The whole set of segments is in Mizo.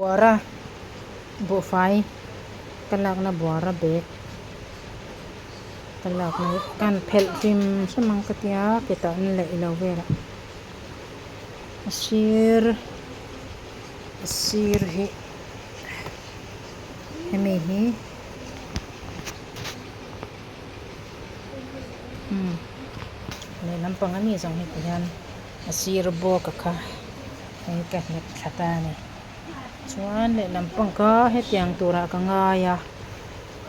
Buara buhfai ka lakna buara bag ka lakna hi kan phelh hrim hrim ang ka tia ketah an laih lo velah a sir a sir hi hemi hi umm lehlam pang ami zawng hi tihian a sir bawk a kha hei ka hnep thla ta a ni chuan lehlam pang kha hetiang turah ka ngai a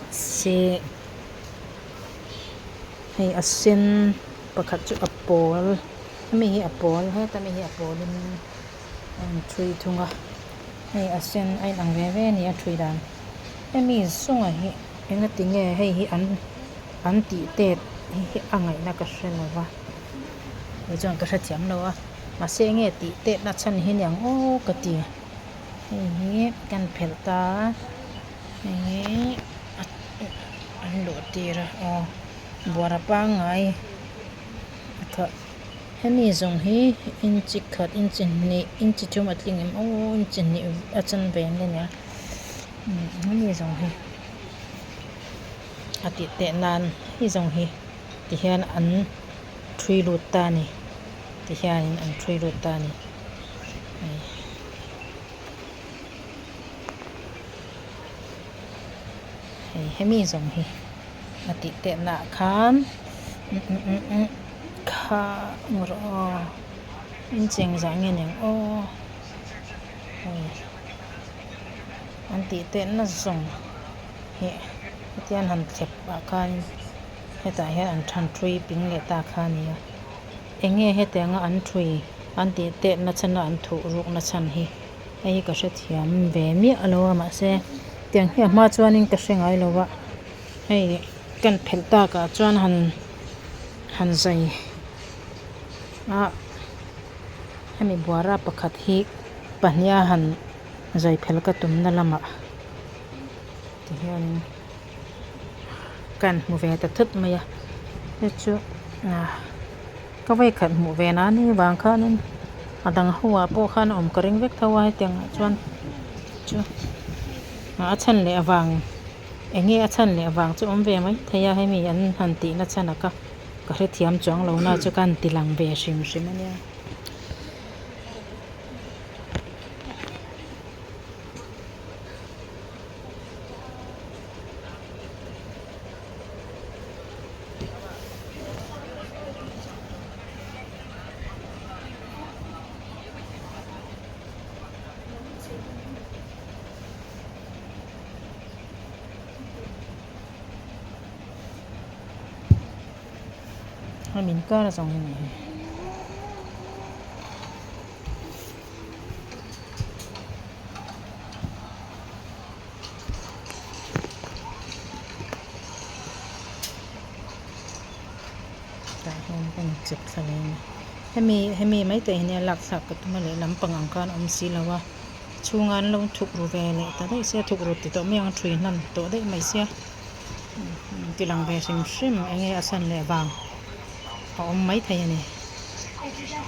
se hei a sen pakhat chu a pawl hemi hi a pawl heta mi hi a pawlin a inthui thung a hei a sen a inang ve ve a ni a thui dan hemi zawnga hi engati nge hei hi an an tih tet hi a ngaihna ka hre lo va kei chuan ka hrethiam lo a mahse enge tih tet na chhan hi aniang aw ka ti hei hi kan phelh ta a hei hi an luh tir a aw buara pangngai a kha hemi zawng hi inchi khat inchi hnih inchi thum a tling em aw inchi hnih a chanve ang ania hemi zawng hi a tih teh nan hei zawng hi tihian an thui lut ta a ni tihianin an thui lut ta a ni hei. Hei hemi zawng hi a tih teh naah khan kha rawh aw incheng zah nge niang aw hei an tih teh na zawng hi hetiang han thlep ah khan hetah hian an than thui ping leh ta kha a ni a eng nge hetianga an thui an tih teh na chhan a an thuh ruk na chhan hi. Hei hi ka hrethiam ve miah lo a mahse tiang hi a hma chuanin ka hre ngai lo a hei kan phelh takah chuan han han zai a hemi buara pakhat hi pahnih a han zai phel ka tumna lamah tihianin kan hmu ve ta thut mai a hei chu ah. Ka vawikhat hmuh ve na ni vang khanin a dang ho ah pawh khan a awm ka ring vek tho a hetiang ah chuan chu a chhan leh avang eng nge a chhan leh avang chu awm ve mai thei a hemi an han tih na chhan a ka ka hrethiam chuang lo na chu ka han ti lang ve hrim hrim a nia. Hemi inkar a zawng hi a ni hi. Tah hian ka in chep thla ve a ni hemi hemi mai te hi nia lak thlak ka tum a lehlam pang ang khan a awm si lo a chhunga an lo thuk ru ve leh ta daih sia thuk ru ti tawh mai ang a thui hnan tawh daih mai sia ti lang ve hrim hrim eng nge a chhan leh vang a awm maithei a ni.